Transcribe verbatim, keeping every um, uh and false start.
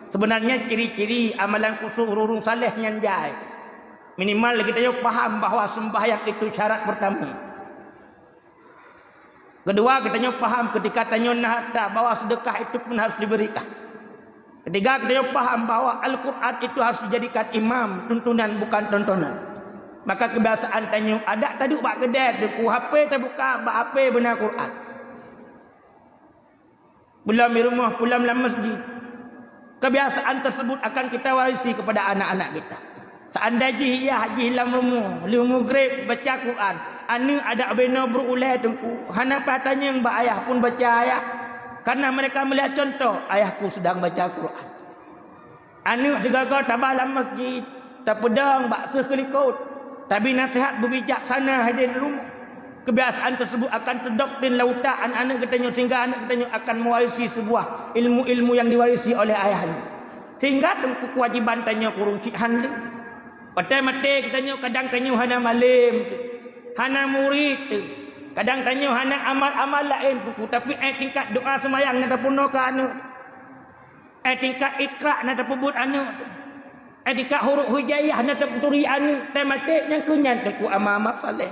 Sebenarnya ciri-ciri amalan khusyuk ureuëng saleh nyan jai. Minimal geutanyoe paham bahwa sembahyang itu syarat pertama. Kedua, geutanyoe paham ketika tanyoe na harta bahwa sedekah itu pun harus diberikan. Ketiga, geutanyoe paham bahwa Al-Quran itu harus dijadikan imam, tuntunan bukan tontonan. Maka kebiasaan tanyoe adak taduek bak keudè teungku, H P tabuka, bak H P beuna Quran. Pulang di rumoh, pulang lam masjid. Kebiasaan tersebut akan kita warisi kepada anak-anak kita. Seandai jih yah jih lam rumoh, lheueh mugreb baca Quran, aneuëk adak binoe brok ulèe teungku, hana payah tanyong bak ayah pun baca ayah, karena mereka melihat contoh ayahku sedang baca Quran. Aneuëk teugaga taba lam masjid, tapeudong bak seuh keulikot, tabi naseuhat beubijaksana hadirin di rumoh. Kebiasaan tersebut akan terdoktrin lam utak anak-anak geutanyoe sehingga anak geutanyoe akan mewarisi sebuah ilmu-ilmu yang diwarisi oleh ayahnya. Sehingga teungku kewajiban tanyoe kureueng cit han lé. Watèe maté geutanyoe kadang tanyoe hana malém, hana murit, kadang tanyoe hana amal-amal laén teungku, tapi eh tingkat doa seumayang na tapeurunoe keu aneuëk. Eh tingkat Iqra na tapeubuet aneuëk. Eh tingkat huruf hijaiyah na tapeuturi aneuëk. Watèe maté nyang keu nyan teungku amal-amal saleh.